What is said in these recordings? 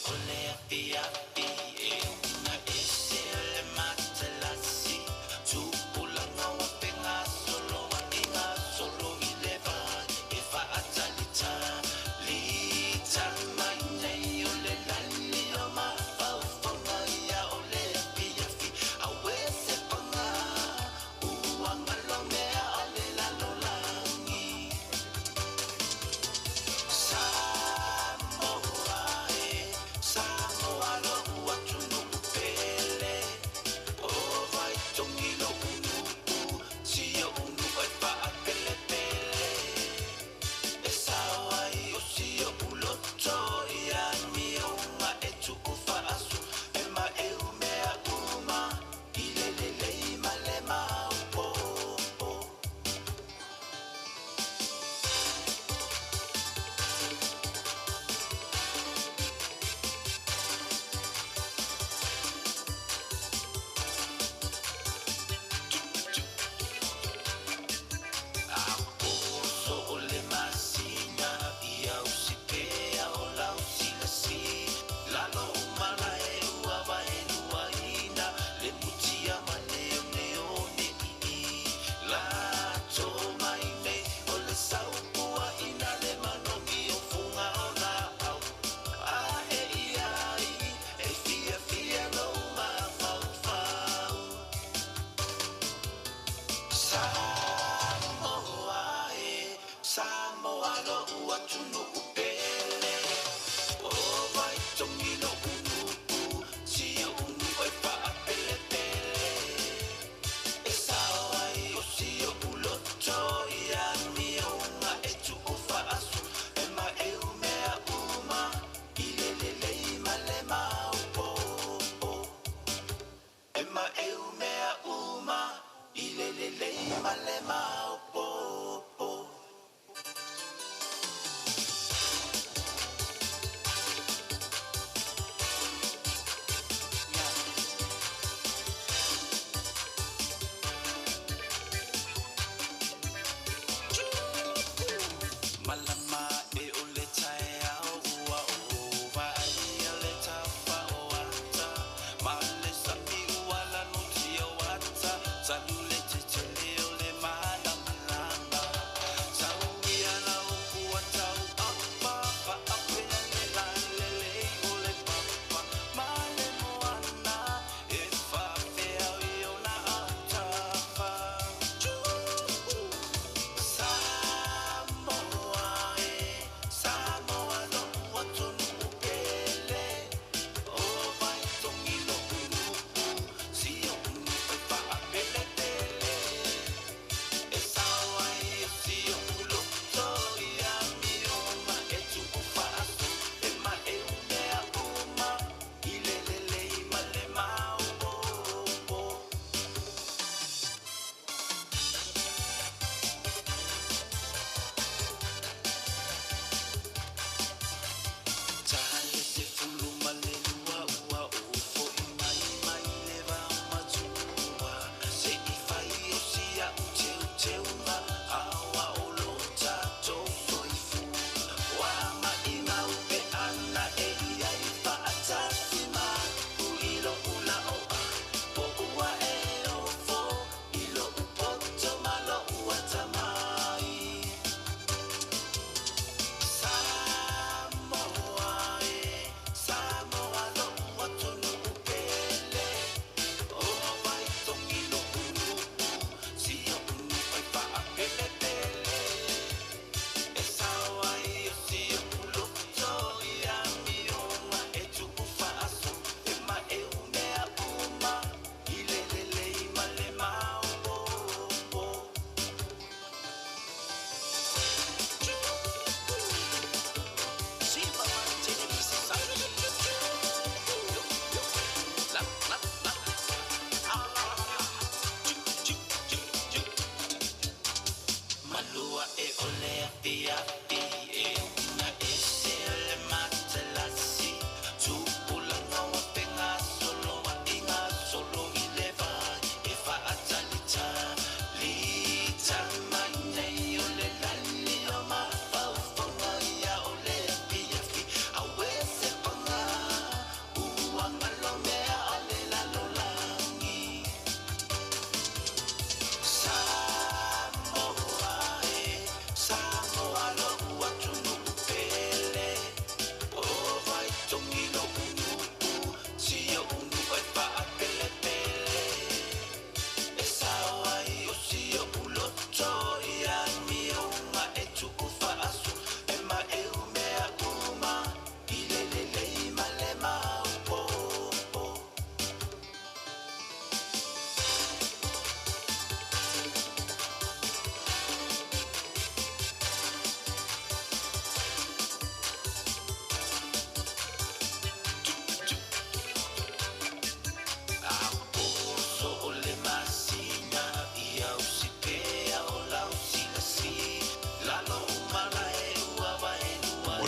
O le afiafi e uiga ese le matalasi, tupulaga ua fegasoloaiga solo i le va e faatalitali mai nei o le lali o mafaufauga ia o le afiafi auē se paga ua galo mea a le lalolagi. Samoa e, Samoa.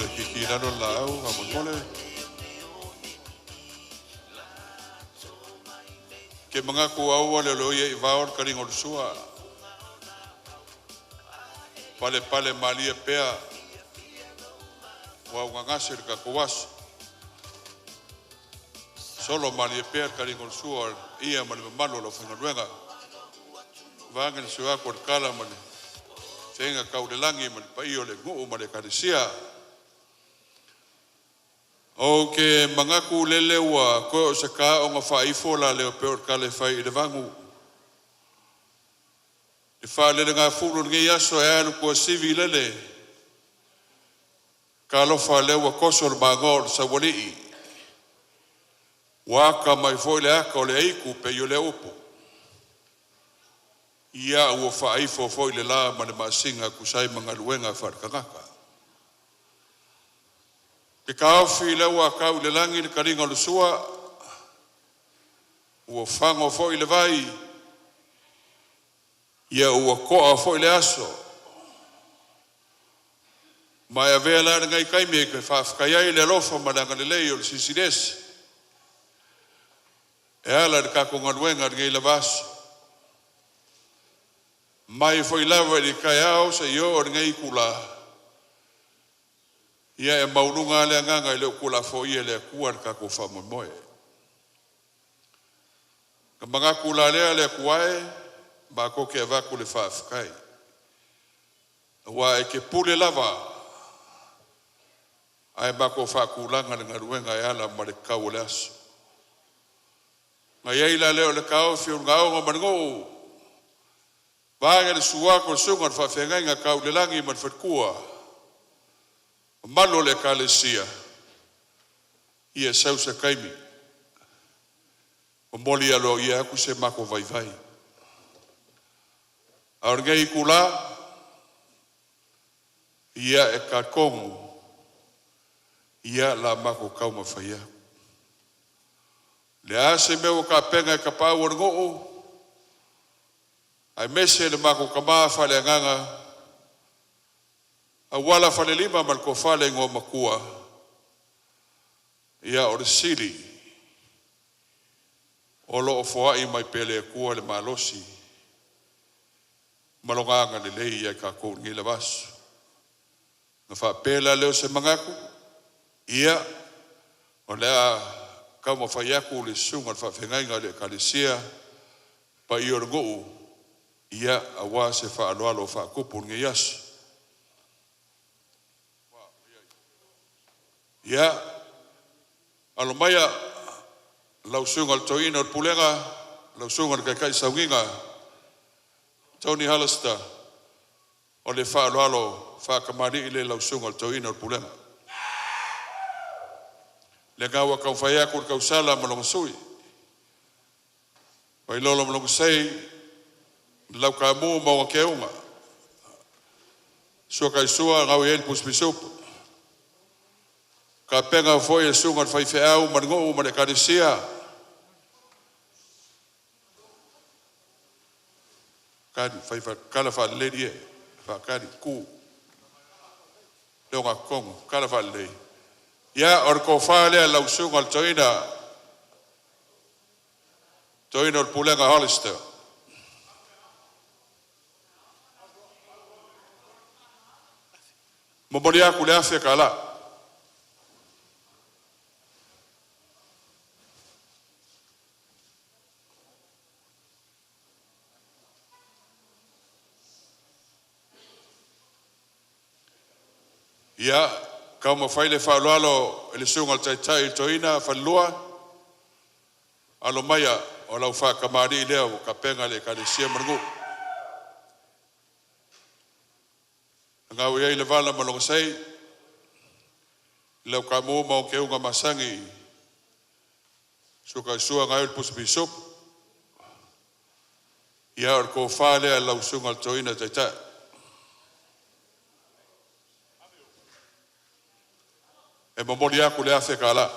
le kiki lalo le laau faamolemole. Ke mangaku aua le o ia i vao le kaliga o le sua. Pale pale malie pea ua ugagase le tatou aso. Solo malie pea le kaliga o le sua ia ma le mamalu o le aufaigaluega. Vaega le suaku o le kala ma le feiga tau le lagi ma le paia o le nuu ma le ekalesia. Ou te manatu lele ua toe o se taoga faaifo la leo pea o le tala e fai i le vagu. E faalelegafulu i lenei aso e alu tuasivi lele. Talofa lea ua toso le magoa o le saualii. Ua ata mai foi le ata o le aitu pei o le upu. Ia ua faaifo foi le la ma le masina tusa ai ma galuega faale-tagata. Ke taofi lea ua tau i le lagi le taliga o le sua, ua fago foi le vai, ia ua toa foi le aso. Ma e avea la lenei taimi e te faafetaia ai le alofa ma le agalelei o le Silisili Ese e ala i le tatou galuega i lenei lava aso. Mai foi lava i le taeao seia oo i lenei itula, ia e maualuga lava le agaga e le o tuulafoaia e le Atua le tatou faamoemoe. Na manatu la lea le Atua e, matou te avatu le faafetai, aua e te pule lava ae matou faatulaga le galuega e ala ma le tatau o le aso. Na i ai la lea o le taofi o Lugaoga ma le nuu, vae le susu atu o le susuga i le faafeagaiga tau i le lagi ma le faletua, mamalu o le ekalesia, ia sau se taimi momoli aloaia atu se matou vaivai. A o lenei itula, ia e talitonu ia o le a matou taumafai atu. O le a se mea ua tapena e tapaau o le nuu aemaise le matou tama faaleagaga Auala Falelima ma le Tofa i le Igoamatua, ia o le sili o lo o foai mai pea e le Atua le malosi ma Lona agalelei ia i tatou i lenei lava aso. Ona faapea la lea o se manatu, ia, o le a taumafai atu le susuga i le faafeagaiga o le Ekalesia, le paia o le nuu, ia aua se faaaloalo faatupu i lenei aso. Ia, alo maia lau susuga i le Toeaina o le Pulega, lau susuga i le Taitai Sauniga Tony Hollister, o le faaaloalo faatamalii lea i lau susuga i le Toeaina o le Pulega. Lena ua taumafai atu le tausala ma lona sui, Vailolo ma lona sei, lau taamu ma ona keuga, sua gau i ai le pusi pisupo. Tapena foi e susuga i le faifeau ma le nuu ma le ekalesia, tala faalelei e, faatali tu, le ogatotonu, tala faalelei. Ia, o le tofa lea lau susuga i le toeaina, toeaina o le pulega Hollister. Momoli atu le $1,000. Ia taumafai le faaaloalo i le susuga i le taitai le toeaina falelua. Alo maia o lau faatamalii lea ua tapena e le ekalesia ma le nuu. Lena ua i ai le vala ma lona sei, lau taamu ma ou keuga masani, suka sua gae o le pusi pisupo. Ia o le tofa lea lau susuga i le toeaina taitai. E momoli atu le $1,000.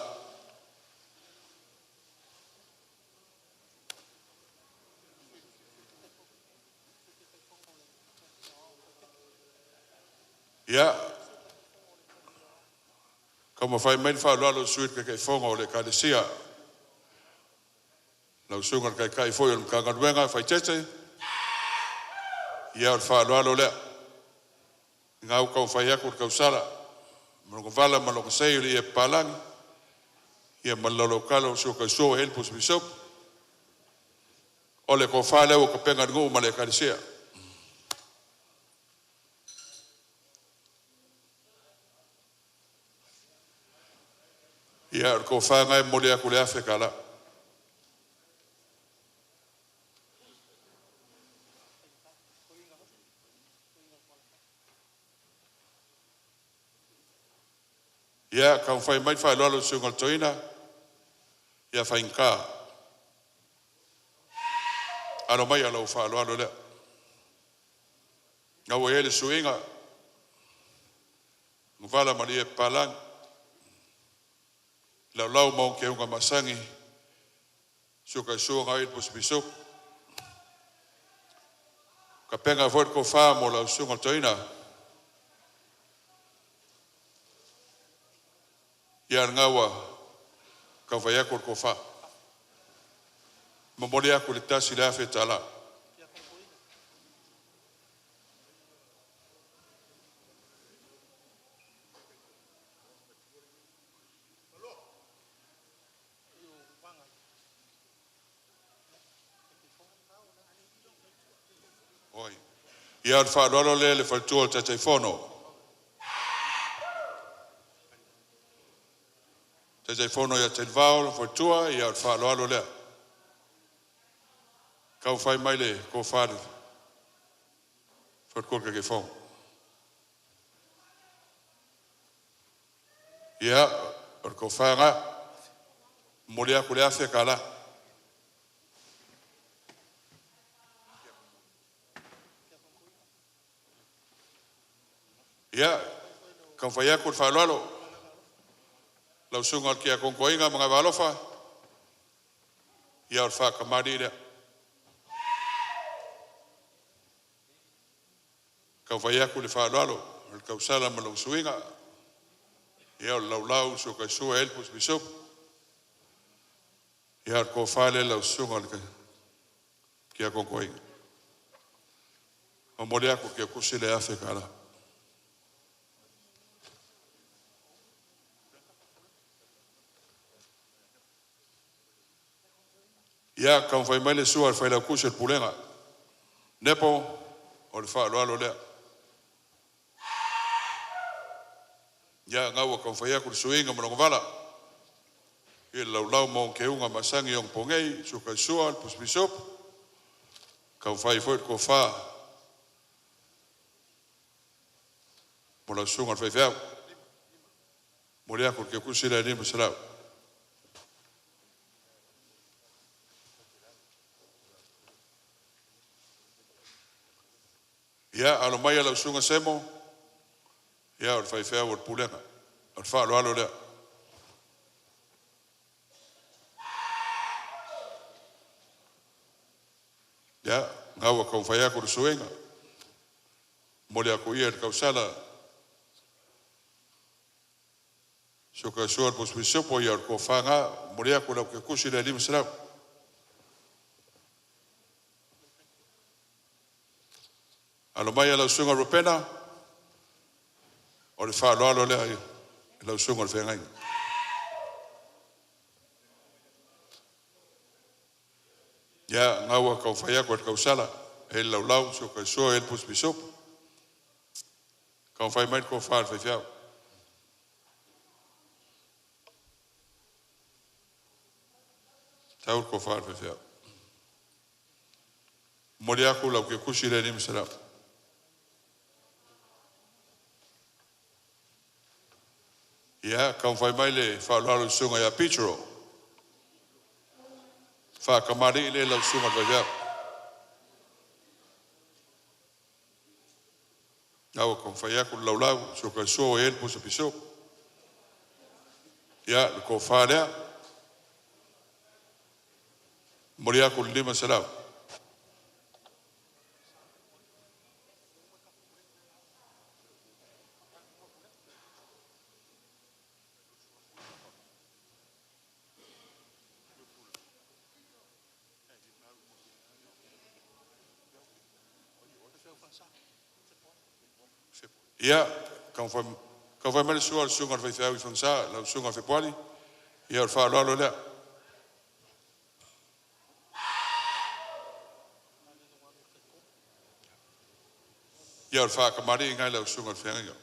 Ia, Taumafai mai le faaaloalo i le Sui Taitaifono o le Ekalesia, lau Susuga i le Taitai foi o le Matagaluega Faitete, ia o le faaaloalo lea. Lena ua taumafai atu le tausala ma lona vala ma lona sei o le ie papalagi, ia ma le laulautala o si o uso e i ai le pusa pisisopo. O le tofa lea ua tapena e le nuu ma le ekalesia. Ia, o le tofa lena e momoli atu le $1,000. Ia taumafai mai le faaaloalo i le susuga i le toeaina ia Faigata. Alo maia lau faaaloalo lea. Na ua i ai le suiga, vala malie papalagi, laulau ma ona keuga masani, suka ai le pusa pisupo. Tapena foi le tofa mo lau susuga i le toeaina. Ia lena ua taufai atu le tofa. Momoli atu le $1,000. Oi. Ia o le faaaloalo lea i le faletua o le Taitaifono. Taitaifono ia Televao le faletua, ia o le faaaloalo lea. Taufai mai le tofa i le faletua o le Taitaifono. Ia, o le tofa lena. Momoli atu le $1,000. Ia, taumafai atu le faaaloalo, lau susuga i le Tiakono Toeaina ma Gavaalofa, ia o le faatamalii lea. Taumafai atu le faaaloalo o le tausala ma lou suiga, ia o le laulau o si o e le pisisopo. Ia o le tofa lea lau susuga i le Tiakono Toeaina. Momoli atu le kusi le $1,000. Ia taumafai mai le sua a le Failautusi o le Pulega. Nepo, o le faaaloalo lea. Ia gau ua taumafai atu le suiga ma lona vala. I le laulau ma ona keuga masani o ona pogei, suka i sua, le pusi pisisopo. Taumafai foi le tofa mo lau susuga i le faifeau. Momoli atu le kusi le 500. Ia, alo mai lau susuga Semo, ia o le faifeau o le pulega, o le faaaloalo lea. Ia, gau ua taumafai atu le suiga, momoli atu ia le tausala, suka sua le pusi pisisopo, ia o le tofa lena, momoli atu lau kusi le 500. Alo mai lau susuga Rupena, o le faaaloalo lea i lau susuga i le feagaiga. Ia, gau ua taumafai atu le tausala, e le laulau, suka sua e le pusi pisisopo. Taumafai mai le tofa a le faifeau. Tau le tofa a le faifeau. Momoli atu lau kusi le 500. Ia, taumafai mai le faaaloalo i le susuga ia Petro. Faatamalii le lau susuga i le faifeau. Gau ua taumafai atu le laulau, suka sua e le pusi pisisopo. Ia, le tofa lea. Momoli atu le 500. Ia, taumafai mai le sua o le susuga i le faifeau i Fagasa, lau susuga Fepuali. Ia, o le faaaloalo lea. Ia, o le faakamaliiga i lau susuga i le feagaiga.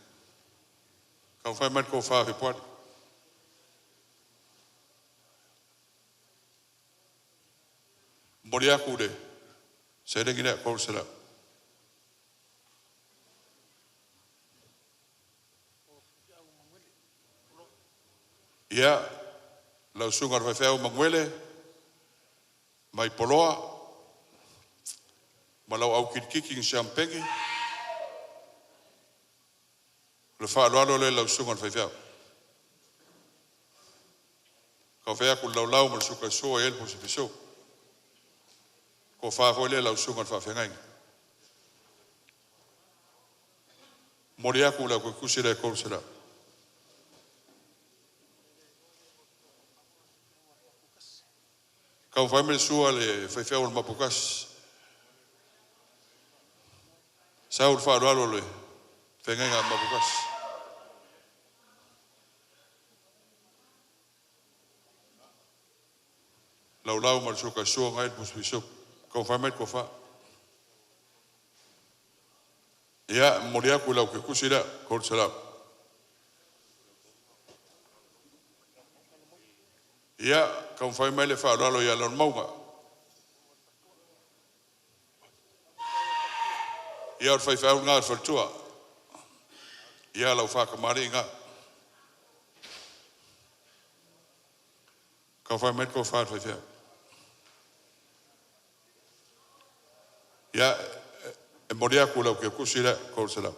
Taumafai mai le tofa a Fepuali. Momoli atu le seleni lea $300. Ia, lau susuga i le faifeau Manuele mai Poloa ma lau au kilikiti Siamupeni, o le faaaloalo lea i lau susuga i le faifeau. Taumafai atu le laulau ma le suka e i ai le pusi pisup. Tofa foi lea i lau susuga i le faafeagaiga. Momoli atu le au lea e $300. Taumafai mai le sua a le faifeau o le Maputasi. Sau le faaaloalo le feagaiga a Maputasi. Laulau ma le suka sua ngai le pusi pisup. Taumafai mai le tofa. Ia, momoli atu le au kusi lea $300. Ia, taumafai mai le faaaloalo ia Lalomauga. Ia, o le faifeau lena o le faletua. Ia, lau faakamaliiga. Taumafai mai le tofa a le faifeau. Ia, e momoli atu le au kusi lea $300.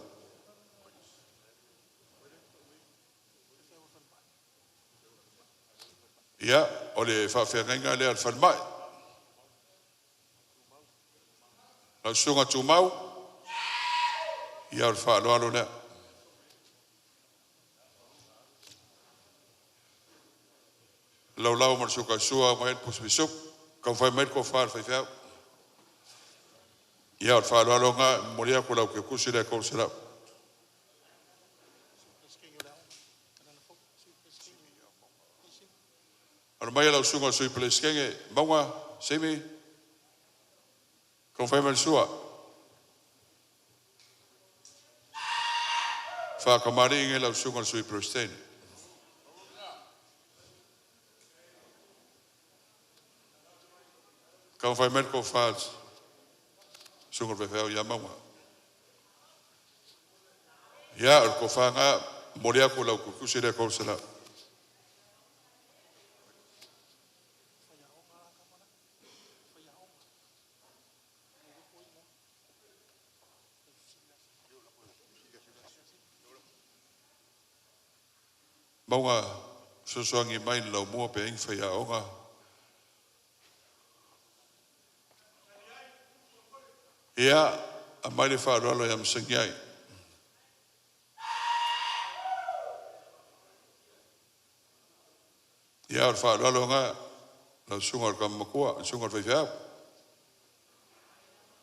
Ia, o le faafeagaiga lea a le falemai. Lau susuga Tumau, ia o le faaaloalo lea. Laulau ma le suka sua mai le pusi pisup. Taumafai mai le tofa a le faifeau. Ia, o le faaaloalo lena, e momoli atu le au kusi lea $300. Ano mai lau susuga i le Sui Peresetene, Mauga, Simi, taumafai mai le sua. Faakamaliiga i lau susuga i le Sui Peresetene. Taumafai mai le tofa a le susuga i le faifeau ia Mauga. Ia, o le tofa lena, momoli atu lau kusi lea $300. Mauga fesoasoani mai i le laumua pe ai ni faiaoga. Ia, aumai le faaaloalo ia masagi ai. Ia, o le faaaloalo lena, lau susuga i le tama matua, le susuga i le faifeau.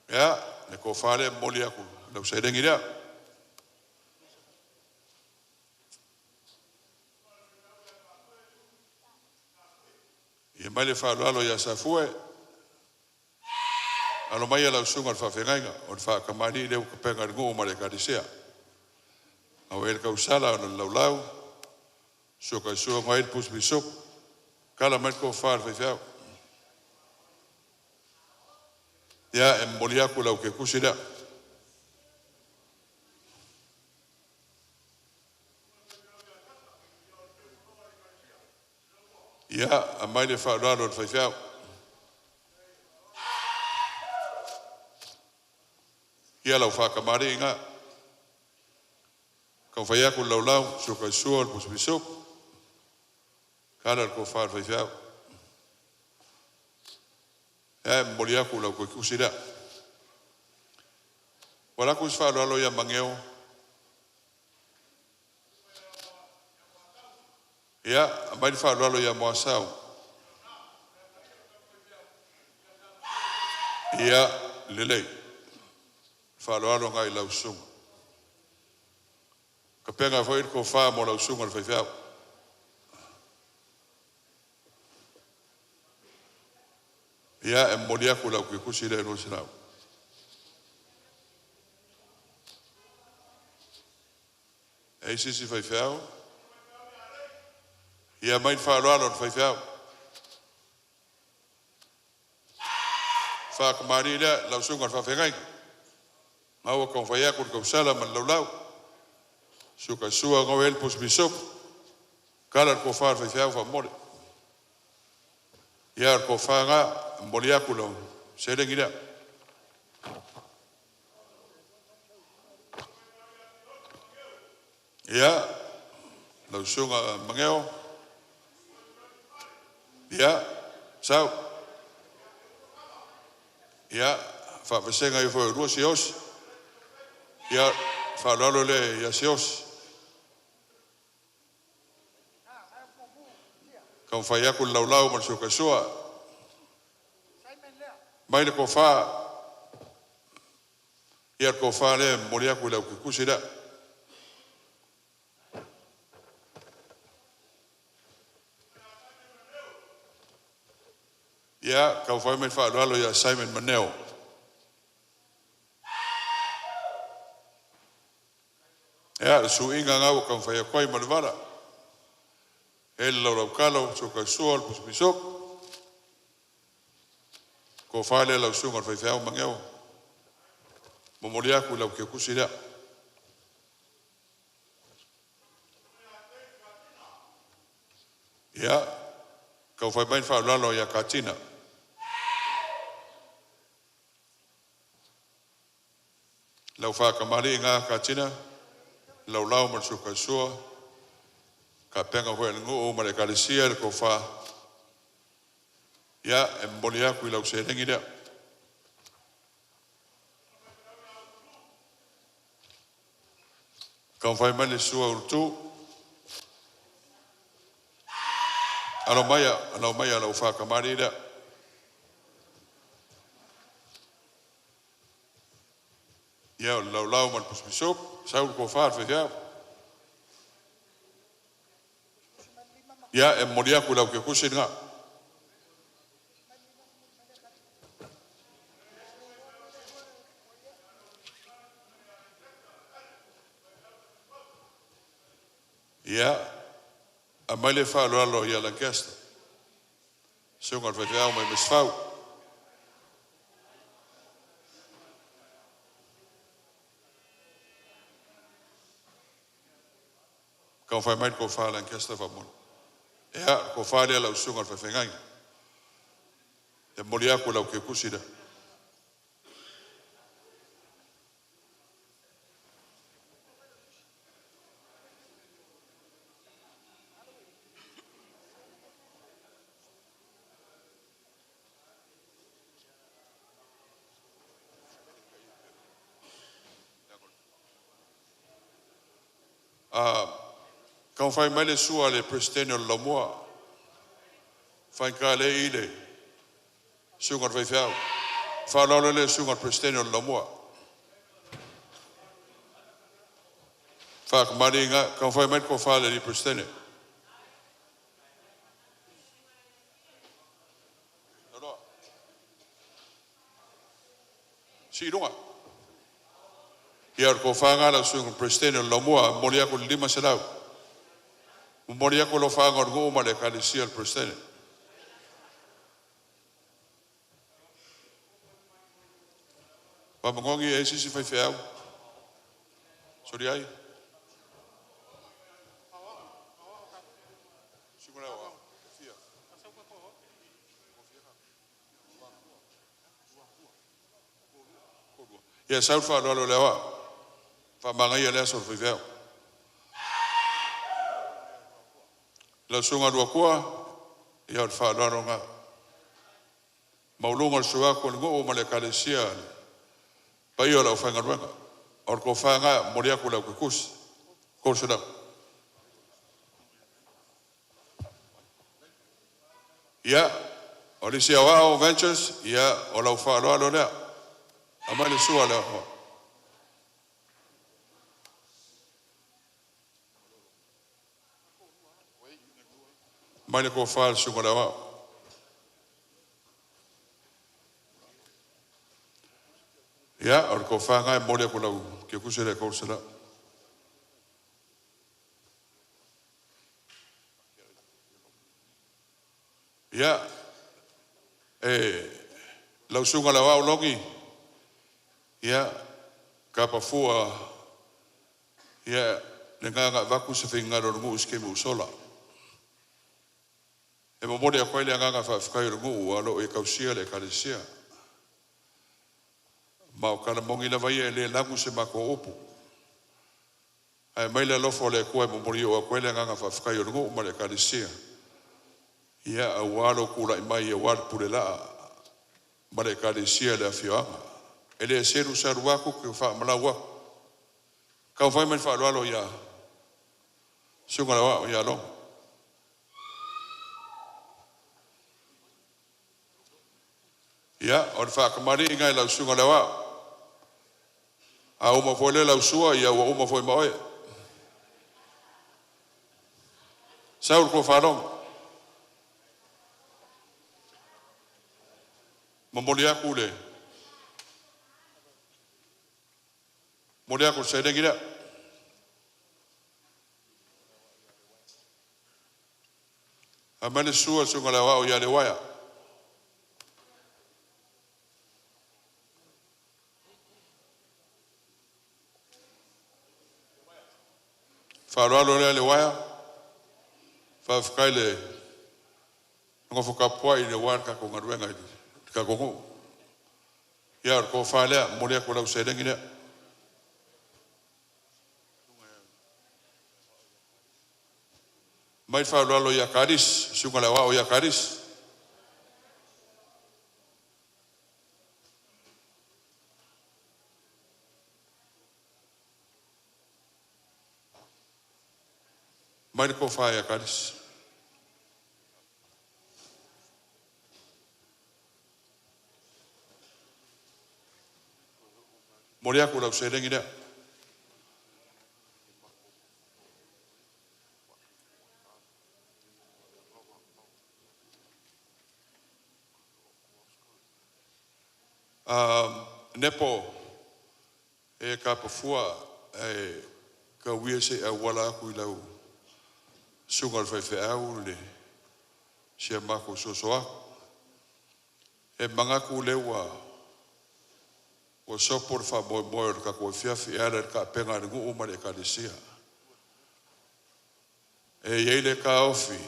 Ia, le tofa lea e momoli atu lau seleni lea. Ia mai le faaaloalo ia Safue. Alo mai lau susuga i le faafeagaiga, o le faatamalii lea ua tapena i le nuu ma le ekalesia. Au e le tausala ona le laulau, suka sua ngai le pusi pisup. Kala mai le tofa a le faifeau. Ia, e momoli atu lau kusi lea. Ia, aumai le faaaloalo a le faifeau. Ia lau faakamaliiga. Taumafai atu le laulau, suka sua le pusi pisup. Kala le tofa a le faifeau. Ia, e momoli atu lau kusi lea. Ua lako se faaaloalo ia Mageo. Ia, aumai le faaaloalo ia Moasau. Ia, lelei. Faaaloalo ngai lau susuga. Kapega foi le tofa mo lau susuga i le faifeau. Ia, e momoli atu lau kekusi lea e 200. E i ai se isi faifeau? Ia aumai le faaaloalo i le faifeau. Faatamalii lea lau susuga i le faafeagaiga. Maua taumafai atu le tausala ma le laulau. Suka sua gawe ai le pusi pisupo. Kala le tofa a le faifeau faamomoli. Ia o le tofa lena, e momoli atu lau seleni lea. Ia, lau susuga Mageo, ia, sau. Ia, faavasega ifo e lua siaosi. Ia, faaaloalo lea ia Siaosi. Taumafai atu le laulau ma le suakaisua. Mai le tofa, ia le tofa lea e momoli atu i lau kekusi lea. Ia, taufai mai le faaaloalo ia Simon Maneo. Ia, le suiga gau o taumafai atu ai ma le vala. E le laulaukala o suakaisua o le pusipusioko. Tofa lea lau susuga i le faifeau Mageo. Momoli atu i lau kekusi lea. Ia, taufai mai le faaaloalo ia Katina. Lau faatamalii Katina, laulau ma le suakaisua, kapega foi a le nuu ma le ekalesia le tofa. Ia, e momoli atu i lau seleni lea. Taumafai mai le sua ulutu. Alo maia lau faatamalii lea. Ia, o le laulau ma le pusipusioko, sau le tofa a le faifeau. Ia, e momoli atu i lau kekusi lena. Ia, aumai le faaaloalo ia Lancaster. Susuga i le faifeau mai Masefau. Taumafai mai le tofa Lancaster faamoni. Ia, le tofa lea lau susuga i le faifeagaiga. E momoli atu i lau kekusi lea. Taumafai mai le sua a le Peresetene o le Laumua. Faigata le i le susuga i le faifeau. Faaaloalo le susuga i le Peresetene o le Laumua. Faatamalii taumafai mai le tofa a le Peresetene. Sii luga. Ia o le tofa lena lau susuga i le Peresetene o le Laumua, momoli atu le 500. Momoli atu alofaaga o le nuu ma le ekalesia o le Peresetene. Faamagogi e sisi faifeau. Soli ai. Ia sau le faaaloalo le aoa. Faamagaia le aso o le faifeau. Lau susuga Luatua, ia o le faaaloalo lena. Mauluga o le suaku o le nuu ma le ekalesia paia o le aufaigaluega. O le tofa lena, momoli atu lau kekusi. 300. Ia, o le isi aoao Ventures, ia o lau faaaloalo lea. Aumai le sua le aoao. Mai le tofa i le susuga i le Aoao. Ia, o le tofa lena e momoli atu i lau tiakono lea Toesala. Ia, e lau susuga i le Aoao Logi, ia, Kapafua, ia, lena na avatu se finagalo o le nuu i se taimi ua sola. E momoli atu ai le agaga faafetai o le nuu o lo o e tausia le ekalesia. Ma o tala moni lava ia e le lanu se matou upu. Ae aumai le alofa o le Atua e momoli oo atu ai le agaga faafetai o le nuu ma le ekalesia. Ia, aua lou tulai mai aua le pulelaa ma le ekalesia i le afioaga. E le selu salu atu ke faamalau atu. Taumafai mai le faaaloalo ia Susuga i le Aoao ia Logo. Ia, o le faakamaliiga i lau Susuga i le Aoao. A uma foi lea lau sua, ia ua uma foi ma oe. Sau le tofa Logo. Momoli atu le momoli atu le seleni lea. Aumai le sua a le Susuga i le Aoao ia Leuaia. Faaaloalo lea Leuaia, faafetai le nofo tapuai aua le tatou galuega i le tatou nuu. Ia o le tofa lea, momoli atu lau seleni lea. Mai le faaaloalo ia Karis, Susuga i le Aoao ia Karis. Mai le tofa ia Karis. Momoli atu lau seleni lea. Nepo e Kapafua e tauia se i auala atu i lau susuga i le faifeau le si a matou soso atu. E manatu lea ua sopo le faamoemoe o le tatou afiafi e ala i le tapena a le nuu ma le ekalesia. E i ai le taofi,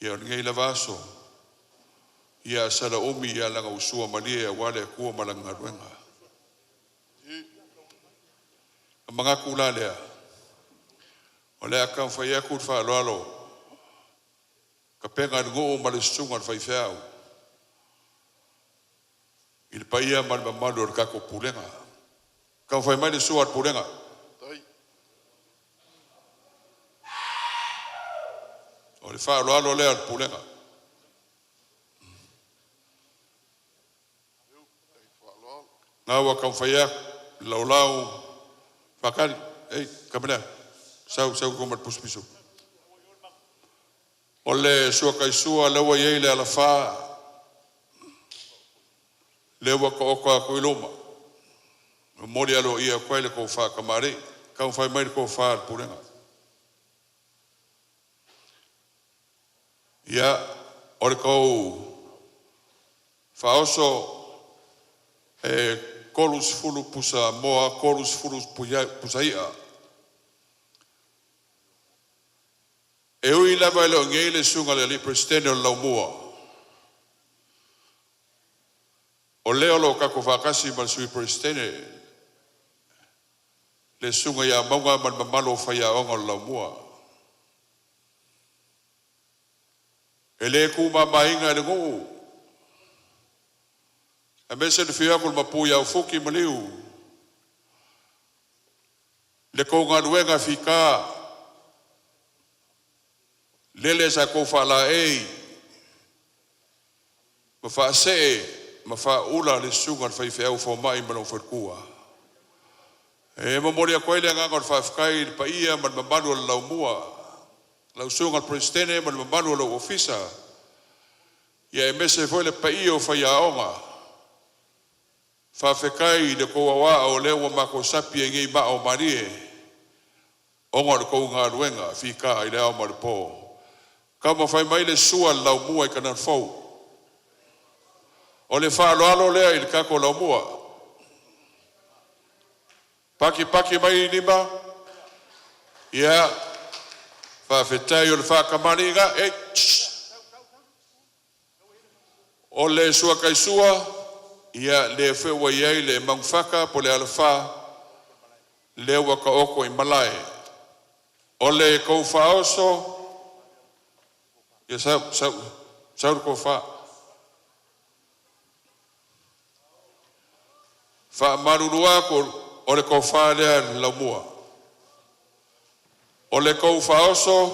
ia o lenei lava aso, ia sala umi ia laga usua malie aua le Atua ma lana galuega. E manatu la lea, o le a taumafai atu le faaaloalo tapena i le nuu ma le susuga i le faifeau i le paia ma le mamalu o le tatou pulega. Taumafai mai le sua a le pulega. O le faaaloalo lea o le pulega. Na ua taumafai atu le laulau faakali. Ei, kamera, sau sau koma le pusipusu. O le suakaisua lea ua i ai le alafa, lea ua taoto atu i luma. Momoli aloaia atu ai le tofa tamalii. Taumafai mai le tofa a le pulega. Ia, o le tou faaoso e 30 pusa moa, 30 pusa i'a. E ui lava e le o i ai le susuga i le alii Peresetene o le Laumua, o lea o lo o tatou faatasi ma le Sui Peresetene, le susuga ia Mauga ma le mamalu o faiaoga o le Laumua. E le tuumamaina e le nuu, aemaise le afio atu o le Mapu ia Fuki ma Liu, le tou galuega fita, lele sa tou faalaei ma faasee ma faaula le susuga i le faifeau fomai ma lou faletua. E momoli atu ai le agaga o le faafetai i le paia ma le mamalu o le Laumua. Lau Susuga i le Peresetene ma le mamalu o lou Ofisa, ia aemaise foi le paia o faiaoga, faafetai i le tou aoao o lea ua matou sapi ai nei i maa o malie ona o le tou galuega fita i le ao ma le po. Taumafai mai le sua a le Laumua i Kanefou. O le faaaloalo lea i le tatou Laumua. Paki paki mai lima. Ia, faafetai o le faatamaliiga. O le suakaisua, ia lea foi ua i ai le magufata po o le alafa lea ua taoto i malae. O le tou faaoso, ia sau, sau, sau le tofa. Faamalulu atu, o le tofa lea a le Laumua. O le tou faaoso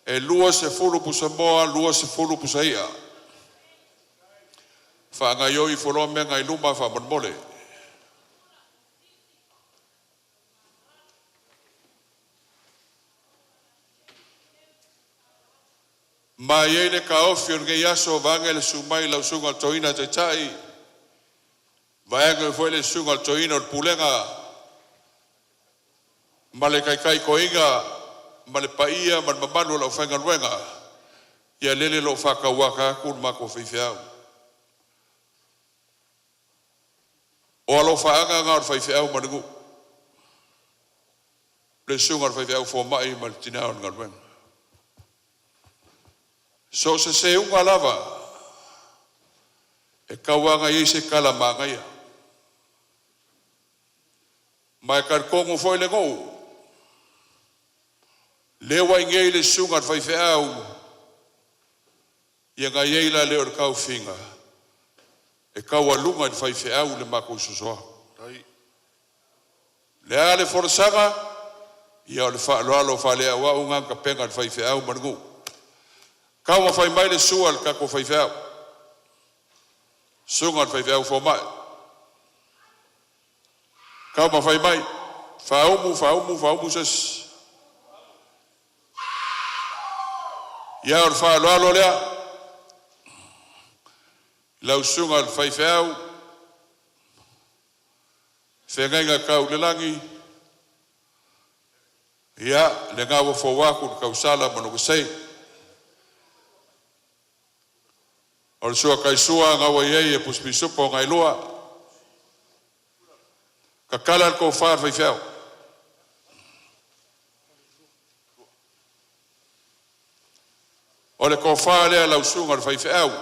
e 20 pusamoa, 20 pusaia. Faagaioi ifo loa mea na i luma faamolemole. Ma e i ai le taofi o lenei aso, vaeane le susu mai o lau susuga i le Toeaina Taitai, vaeane foi le susuga i le Toeaina o le Pulega ma le Taitai Toeaina ma le paia ma le mamalu o le aufaigaluega, ia lele ua faatauata atu le matou faifeau. O alofaaga na o le faifeau ma le nuu, le susuga i le faifeau fomai ma le tina o le galuega. So o se seuga lava, e tau lava ina i ai se tala manaia. Ma e talitonu foi le nuu, lea ua i inei le susuga i le faifeau, ia ona i ai la lea o le taofiga, e taualuga e le faifeau le matou sosoa. O le a le folasaga? Ia o le faaaloalo faaleauau lena na tapena e le faifeau ma le nuu. Taumafai mai le sua a le tatou faifeau, susuga i le faifeau fomai. Taumafai mai, faaumu, faaumu, faaumu se isi. Ia o le faaaloalo lea i lau susuga i le faifeau feagaiga tau i le lagi, ia lena ua fou atu le tausala ma lona sei. O le suakaisua na ua i ai e pusi pisupo o Gaelua, tatala le tofa a le faifeau. O le tofa lea a lau susuga i le faifeau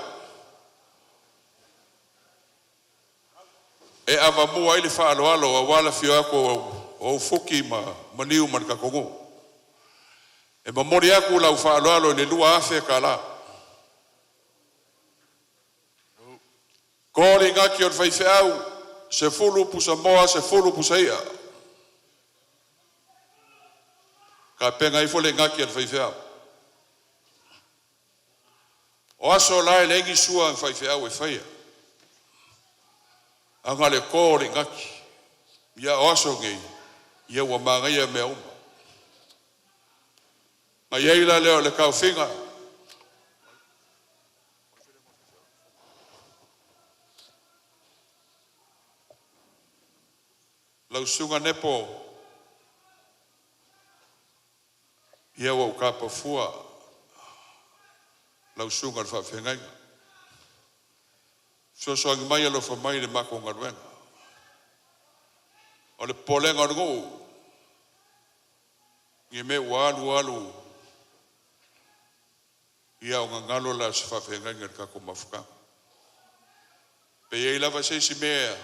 e avamua ai le faaaloalo aua le afio atu o Fuki ma Maliu ma le tatou nuu. E momoli atu lau faaaloalo i le $2,000. To le igati o le faifeau, 10 pusamoa, 10 pusa. Tapena ifo le igati a le faifeau. O aso la e leai ni sua a ni faifeau e faia, ae na o le to o le igati. Ia o aso nei, ia ua manaia mea uma. Na i ai la lea o le taofiga, lau susuga Nepo, ia ua ou tapa fua lau susuga i le faafeagaiga. Fesoasoani mai alofa mai i le matou galuega. O le popolega o le nuu, ne i mea ua alu alu ia ona galo lea o se faafeagaiga i le tatou mafutaga. Pe i ai lava se isi mea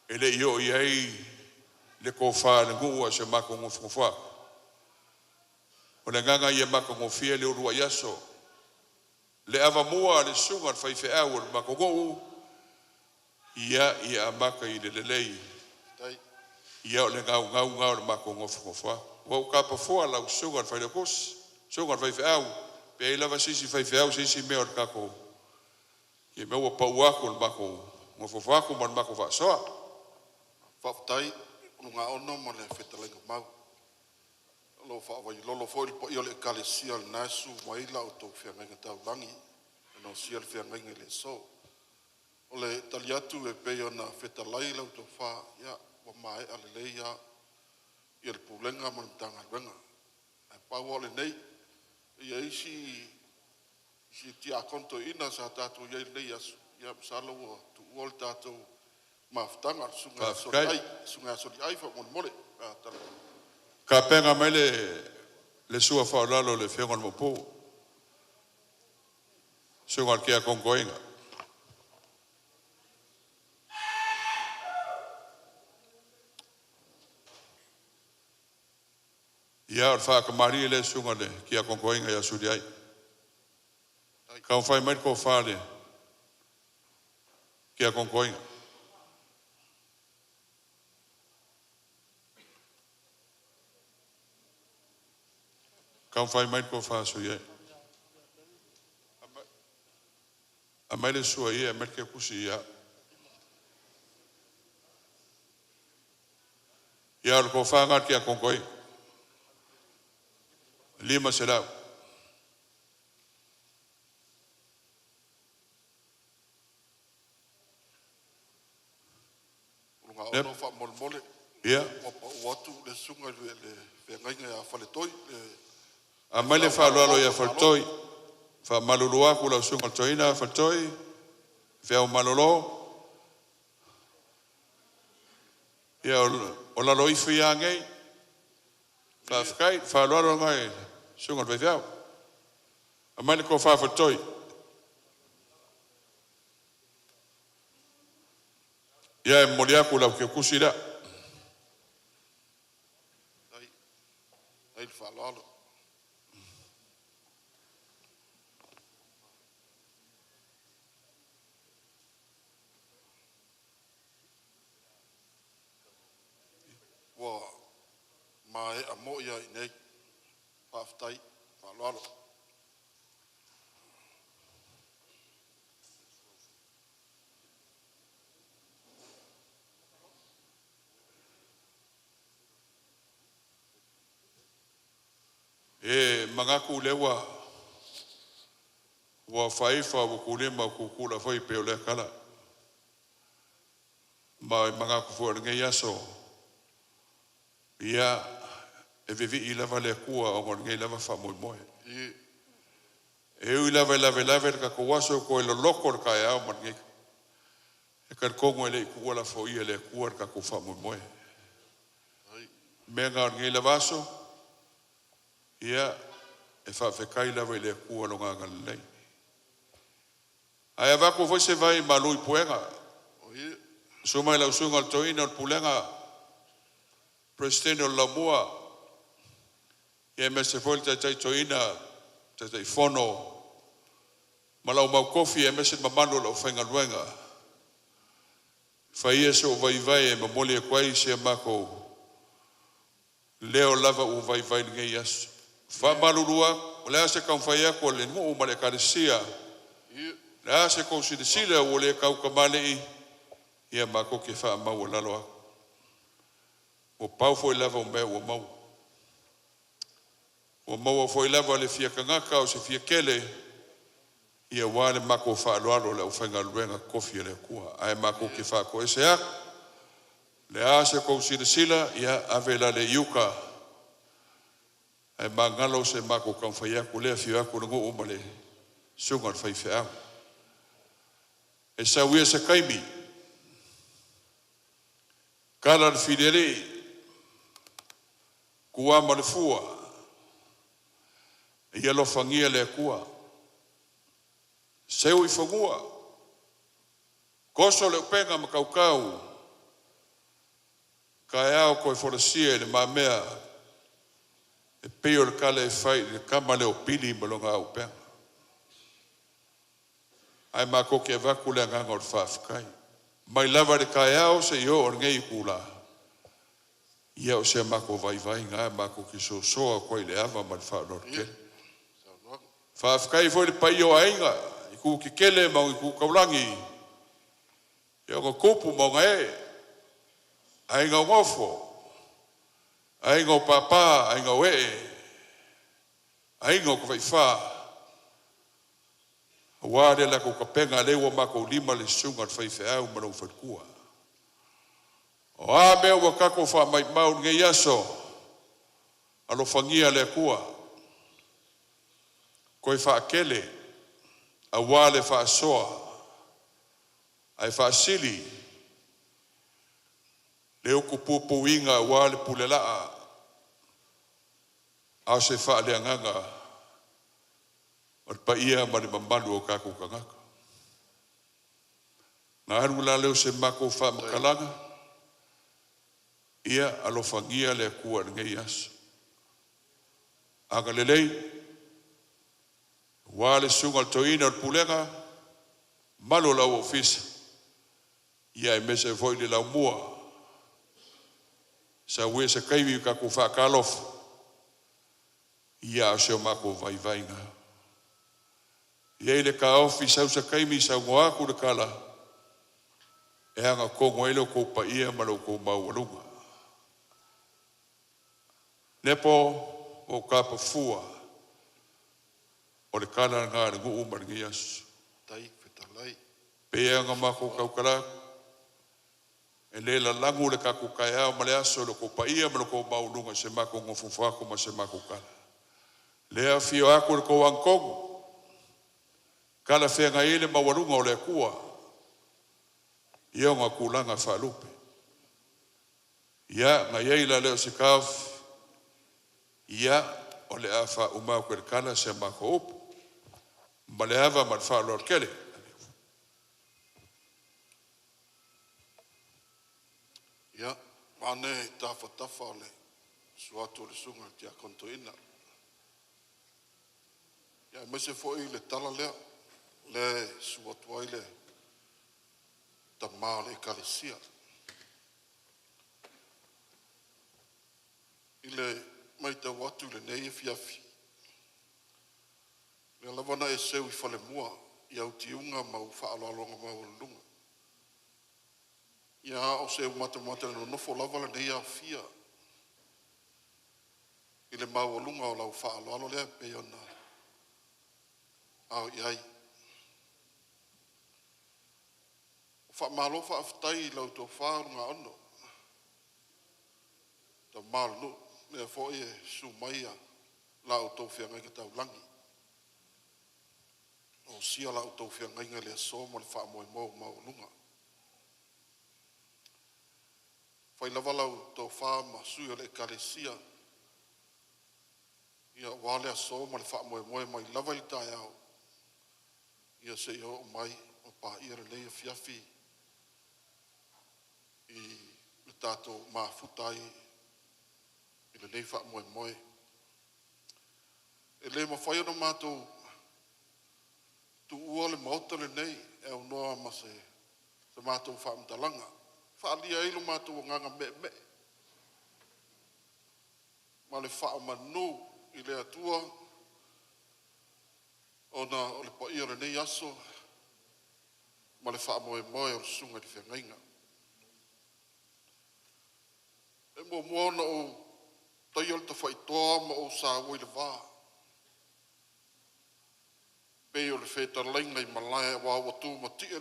e le i oo i ai le tofa a le nuu a o si o matou nofonofo atu, o le agaga ia matagofie le uluai aso, le avamua a le susuga i le faifeau o le matou nuu, ia amata i le lelei, ia o le gaugau lena o le matou nofonofo atu. Ua ou tapa fua lau susuga i le failautusi, susuga i le faifeau, pe i ai lava se isi faifeau se isi mea o le tatou, i mea ua pau atu i le matou nofonofo atu ma le matou faasoa. Faafetai Ulugaono ma le fetalaiga Mau. O lo o faavailolo foi le paia o le Ekalesia i lena e susu mai ai la outou feagaiga taulagi e noosia le feagaiga i le aso. O le tali atu e pei ona fetalai lau tofa, ia ua maea lelei lava le Pulega ma le Matagaluega. Ae pau lava o lenei, e i ai si Tiakono Toeaina sa tatou i ai i lenei aso, ia masalo ua tuua le tatou mafutaga, le susuga ia Faafetai. Soliai, le susuga ia Soliai faamolemole pe a Tapena mai le sua faaaloalo a le Afioga i le Maopu, susuga i le Tiakono Toeaina. Ia, o le faatamalii lea i le susuga i le Tiakono Toeaina ia Suliai. Taumafai mai le tofa i le Tiakono Toeaina. Taumafai mai le tofa a Suliai. Aumai le sua ia, aumai le tiapula ia au. Ia, o le tofa lena a le Tiakono Toeaina, 500. Ulugaono faamolemole, ua pau atu le susuga i le feagaiga ia Faletoi, le Aumai le faifeau faaaloalo maualalo ia o Malo. Faletoi. E faamalulu atu lau susuga i le toeaina Faletoi, feau malolo. Ia o lalo ifo ia nei. Faafetai. Faaaloalo lena i le susuga i le faifeau. Aumai le tofa Faletoi. Ia e momoli atu lau teutusi lea. Faafetai le faaaloalo. Ua maea moi lava i inei. Faafetai faaaloalo. E manatu o lea ua faaifa ua tulima ua tutula foi pei o lea tala. Ma e manatu foi o lenei aso, ia, e vivii lava le Atua ona o lenei lava faamoemoe. E ui lava e lavelave le tatou aso e toe loloto le taeao ma lenei, e talitonu e le i tuua lafoia e le Atua le tatou faamoemoe. O le mea lena o lenei lava aso, ia, e faafetai lava i le Atua i Lona agalelei. Ae avatu foi se vai malu i puega, susu mai lau susuga i le Toeaina o le Pulega, Peresetene o le Laumua, aemaise foi le Taitai Toeaina, Taitaifono ma lau mau tofi aemaise le mamalu o le aufaigaluega. Fai ia sou vaivai e momoli atu ai si a matou leo lava ua vaivai i lenei aso. E faamalulu atu, o le a se taumafai atu a le nuu ma le ekalesia, o le a se tou silasila ua le tautamalii, ia matou te faamaualalo atu. Ua pau foi lava o mea ua maua. Ua maua foi lava le fia tagata o se fia tele, ia aua le matou faaaloalo i le aufaigaluega totofi a le Atua. Ae matou te faatoese atu, o le a se tou silasila, ia ave la le i uta, ae magalo se matou taumafai atu lea e afio atu le nuu ma le susuga i le faifeau. E sau ia se taimi, tala le filialii, tua ma le fua, ia alofagia e le Atua, seu i fanua, toso le upega ma tautau, taeao toe folasia i lumamea e pei o le tala e fai i le tama lea o Pili ma lona auupega. Ae matou te avatu le agaga o le faafetai. Mai lava i le taeao seia oo i lenei itula, ia o si a matou vaivaiga lava, matou te soso atu ai i le ava ma le faaaloalo tele. Saunoaga. Faafetai foi i le paia o aiga i itu tetele ma itu taulagi, i ona tupu ma ona ee, aiga o nofo, Aiga o Papa, Aiga o Ee, Aiga o Tafaifa, aua le latou Kapega lea ua matou lima le susuga i le faifeau ma lou faletua. O a mea ua tatou faamaumau i lenei aso, alofagia e le Atua, toe faatele aua le faasoa ae faasili le utupupuina aua le pulelaa a o se faaleagaga o le paia ma le mamalu o tatou tagata. Ona alu la lea o se matou faamatalaga, ia alofagia le Atua i lenei aso, agalelei aua le susuga i le toeaina o le pulega, mamalu o lau ofisa, aemaise ai foi le laumua. Sau ia se taimi tatou faatalofa, ia a o si o matou vaivaiga. E i ai le taofi, sau se taimi saunoa atu le tala e agatonu ai lo outou paia ma lo outou maualuga. Nepo, ua ou tapa fua, o le tala lena a le nuu ma lenei aso. Tai fetalai. E pei lava ona matou tautala atu, e le lalago le tatou taeao ma le aso i lo outou paia ma lo outou maualuga i se matou nofonofo atu ma se matou tala. O lea e afio atu i le tou agatonu, talafeagai ai le maualuga o le Atua i ona tulaga faalupe. Ia, ona i ai la lea o se taofi, ia, o le a faauma atu e le tala si a matou upu. Ma le ava ma le faaaloalo tele. Ia, vaeane tafatafa o le susu atu o le susuga i le Tiakono Toeaina, aemaise foi le tala lea, lea e susu atu ai le tama o le Ekalesia. I le matau atu i lenei afiafi, o lea lava na e seu i falemua i au tiuga ma ou faaaloaloga maualuluga. Ia a o seu matamata i le nonofo lava lenei aofia i le maualuga o lau faaaloalo lea e pei ona ao i ai. Faamalo faafetai i lau tofa Lugaono, tama o le nuu, lea foi e susu mai la outou feagaiga taulagi, osia la outou feagaiga i le aso ma le faamoemoe ua maualuga. E fai lava lau tofa ma sui o le Ekalesia aua le aso ma le faamoemoe mai lava i le taeao seia oo mai ma paia lenei afiafi i le tatou mafuta ai i lenei faamoemoe. E le mafai ona matou tuua le maota lenei e aunoa ma se matou faamatalaga e faaalia ai lo matou agaga meemee ma le faamanu i le Atua ona o le paia o lenei aso ma le faamoemoe o le susuga i le feagaiga. E muamua ona ou taia le tafaitoa ma ou saua i le va pei o le fetalaiga i malae aua ua tumatie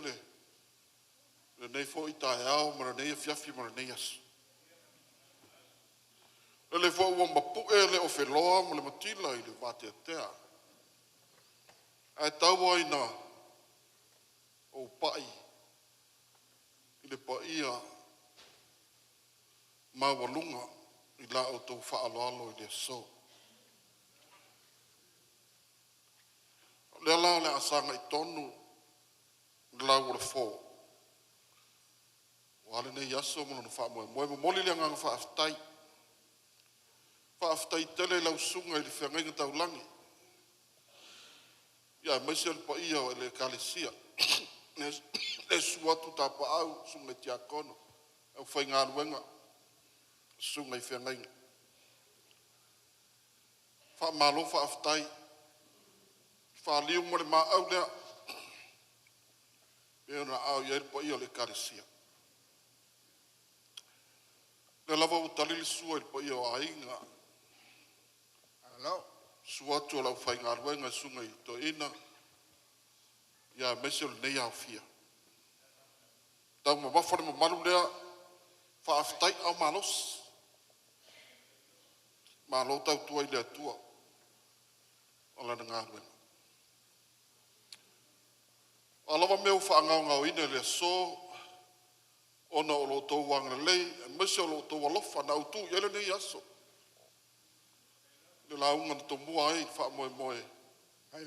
lenei foi taeao ma lenei afiafi ma lenei aso. Lele foi ua mapu'e le ofeloa ma le matila i le vateatea, ae tau lava ina ou pai i le paia maualuga i la outou faaaloalo i le aso. O lea la o le a sagai tonu lau o le fo aua lenei aso ma lona faamoemoe. E momoli le agaga faafetai, faafetai tele i lau susuga i le feagaiga taulagi aemaise le paia o le Ekalesia i le susu atu Tapaau, susuga i Tiakono, aufaigaluega, susuga i feagaiga. Faamalo faafetai, faaliu ma le maau lea e pei ona aao i ai le paia o le Ekalesia. Lea lava ua tali le sua i le paia o aiga, susu atu o le aufaigaluega i susuga i toeaiina, aemaise o lenei aofia. Taumamafa le mamalu lea, faafetai aao malosi, malo tautua i le Atua ma Lana galuega. O a lava mea ua faagaogaoina i le aso, ona o lo outou agalelei aemaise o lo outou alofa na autu i ai lenei aso, le lauga na tomua ai le faamoemoe, o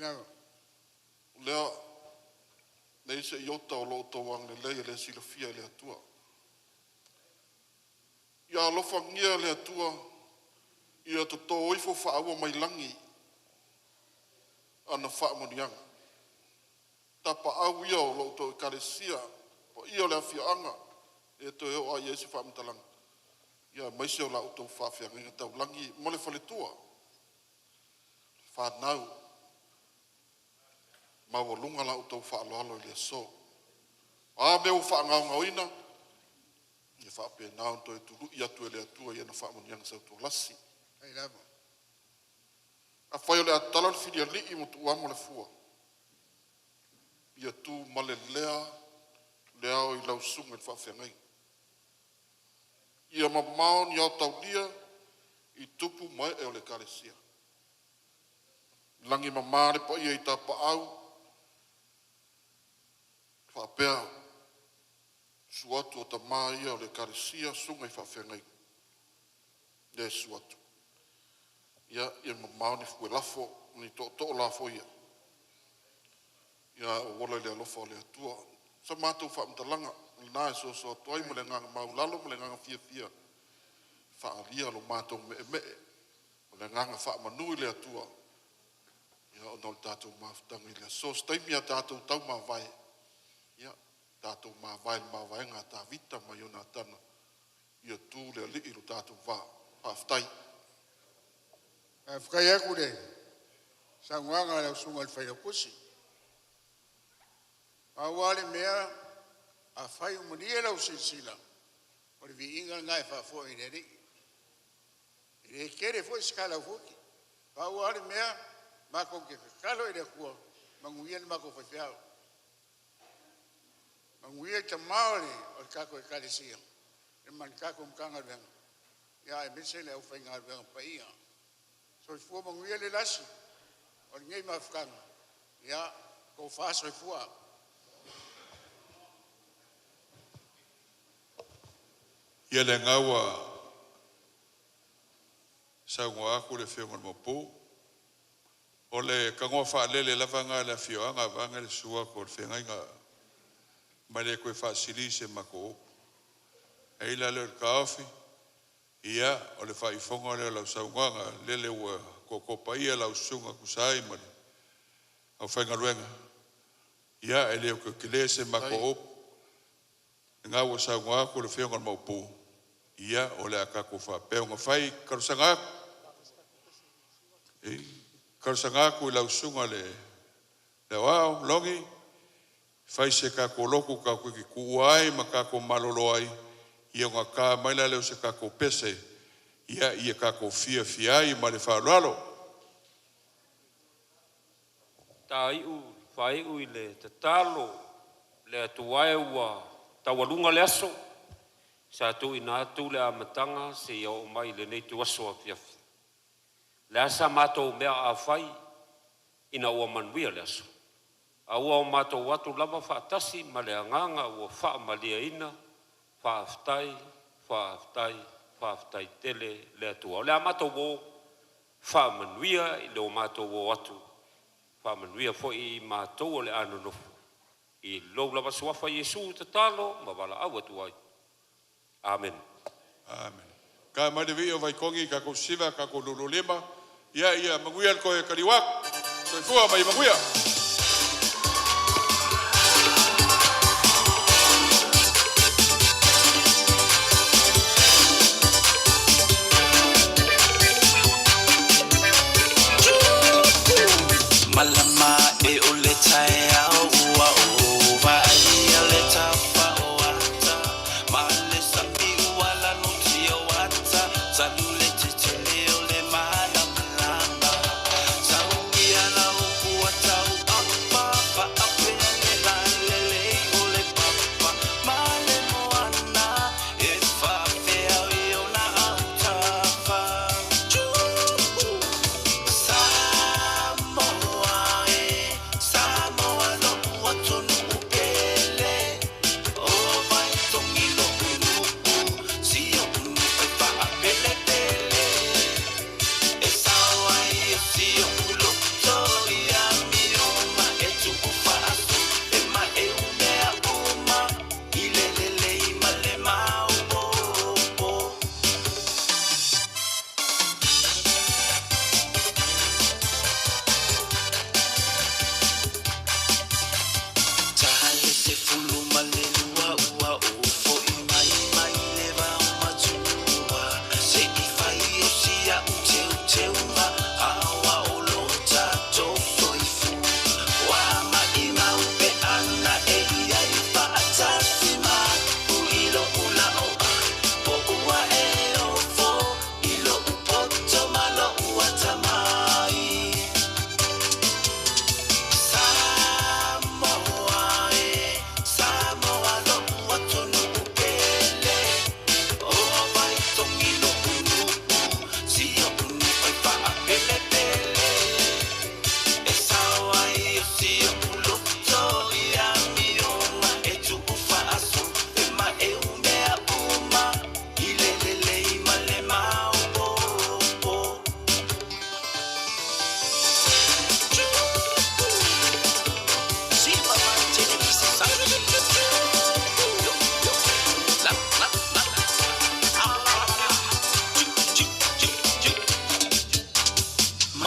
lea e leai se iota o lo outou agalelei e le silafia e le Atua. Ia alofagia e le Atua ia toto ifo faauamailagi ana faamanuiaga, tapaau ia o la outou Ekalesia, paia o le afioaga e le toe oo lava i ai se faamatalaga, aemaise o la outou faafeagaiga taulagi ma le faletua, fanau, maualuga la outou faaaloalo i le aso. O a mea ua faagaogaoina, ia faapena ona toe tului atu e le Atua i ana faamanuiaga sautualasi. Afai o le a tatala le filialii ma tuuamo le fua, ia tu malelea le ao i lau susuga i le faafeagaiga, ia mamao ni aotaulia i tupu ma ee o le ekalesia. Lagi e mama le paia i Tapaau faapea susu atu o tama ia o le ekalesia, susuga i faafeagaiga lea e susu atu. Ia mamao ni fue lafo ma ni tootoo lafoia, ae ou ola i le alofa o le Atua. O sa matou faamatalaga lena e soso atu ai ma le agaga maualalo ma le agaga fiafia e faaalia lo matou meemee ma le agaga faamanu i le Atua ona o le tatou mafutaga i le aso. O se taimi ae tatou taumavae, ia tatou mavae i le mavaega a Tavita ma Ionatana, ia tu le Alii i lo tatou va. Faafetai. Faafetai atu i le saunoaga a lau Susuga i le Failautusi. Pau lava le mea, afai ua malie lau silasila, o le viiga lena e faafoi i le Alii. E le tele foi se tala a Futi. Pau lava le mea, matou te tatalo i le Atua, manuia le matou faifeau, manuia le tamao o le tatou Ekalesia ma le tatou Matagaluega, aemaise le aufaigaluega paia. Soifua manuia le lasi o lenei mafutaga, ia tofa soifua. Ia lena ua saunoa atu le Afioga i le Maopu, o le tanoa faalele lava lena a le afioaga vaeane le susu atu o le feagaiga, ma e le toe faasili se matou upu. E i ai la lea o le taofi, ia o le faaifoga lea o lau saunoaga, lele ua toto paia lau susuga e tusa ai ma le aufaigaluega, ia e le o toe tele se matou upu. O lena ua saunoa atu le Afioga i le Maopu, ia o le a tatou faapea ona fai. E talosaga atu, e talosaga atu i lau Susuga i le Aoao Logi, fai se tatou lotu tatou te tuua ai ma tatou malolo ai, ia ona ta mai lea o se tatou pese ia tatou fiafia ai. Ma le faaaloalo. Faaiu i le tatalo, le Atua e ua taualuga le aso, sa tuuina atu le amataga seia oo mai i lenei ituaso afiafi. O le a sa matou mea a fai ina ua manuia le aso, a ua matou o atu lava faatasi ma le agaga ua faamalieina? Faafetai, faafetai, faafetai tele le Atua. O le a matou o, faamanuia i lo matou o atu, faamanuia foi i matou o le a nonofo. I lou lava suafa Iesu tatalo ma valaau atu ai. Amene. Amene. Ka mai le vii o Vaitogi, tatou siva, tatou lulu lima. Ia, ia manuia le toe taliu atu. Soifua ma ia manuia. Malama e o le taeao ua ou vaaia le tafa o ata ma le sami ua lanutia.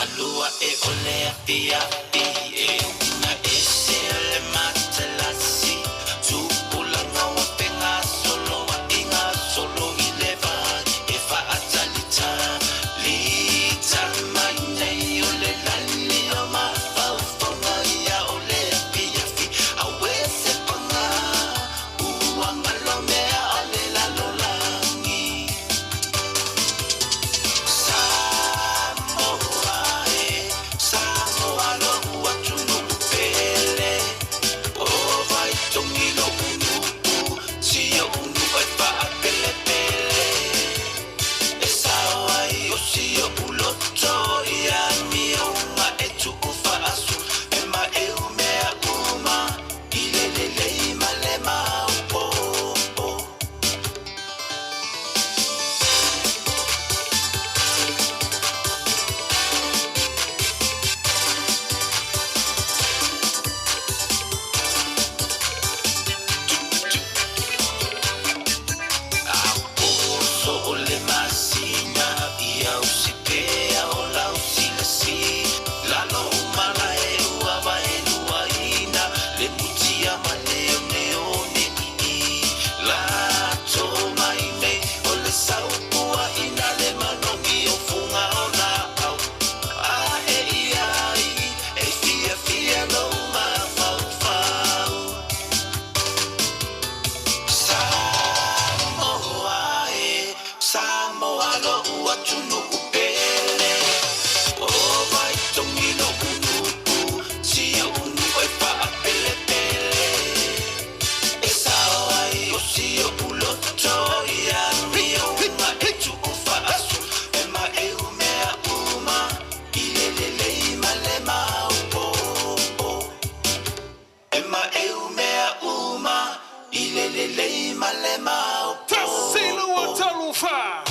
Malua e o le afiafi e uiga ese o le matalasi Tupulaga ua fegasoloaiga solo i le vai e faatalita Lita mai nei o le lali o mafaufauga ia o le afiafi Auē se paga ua galo mea a le lalolagi Samoa e, Samoa lo'u atunuu pele O Vaitogi lo'u nuu, si o'u nuu e faapelepele E sao ai o si o'u loto i amioga e tuufaasu E maeu mea uma i le lelei ma le maoopoopo. Aposo o le masina ia usi pea o lau silasi Lalo o malae ua vaeluaina le mutia ma le oneone ii Lato mai nei o le saupuaina le manogi o fuga o laau Ae ia ai e fiafia lou mafaufau Samoa e, Samoa lo'u atunuu pele O Vaitogi lo'u nuu, si o'u nuu e faapelepele E sao ai o si o'u loto i amioga e tuufaasu E maeu mea uma i le lelei ma le maoopoopo E maeu mea uma i le lelei ma le Tasi, lua, maoopoopo tolu, fa.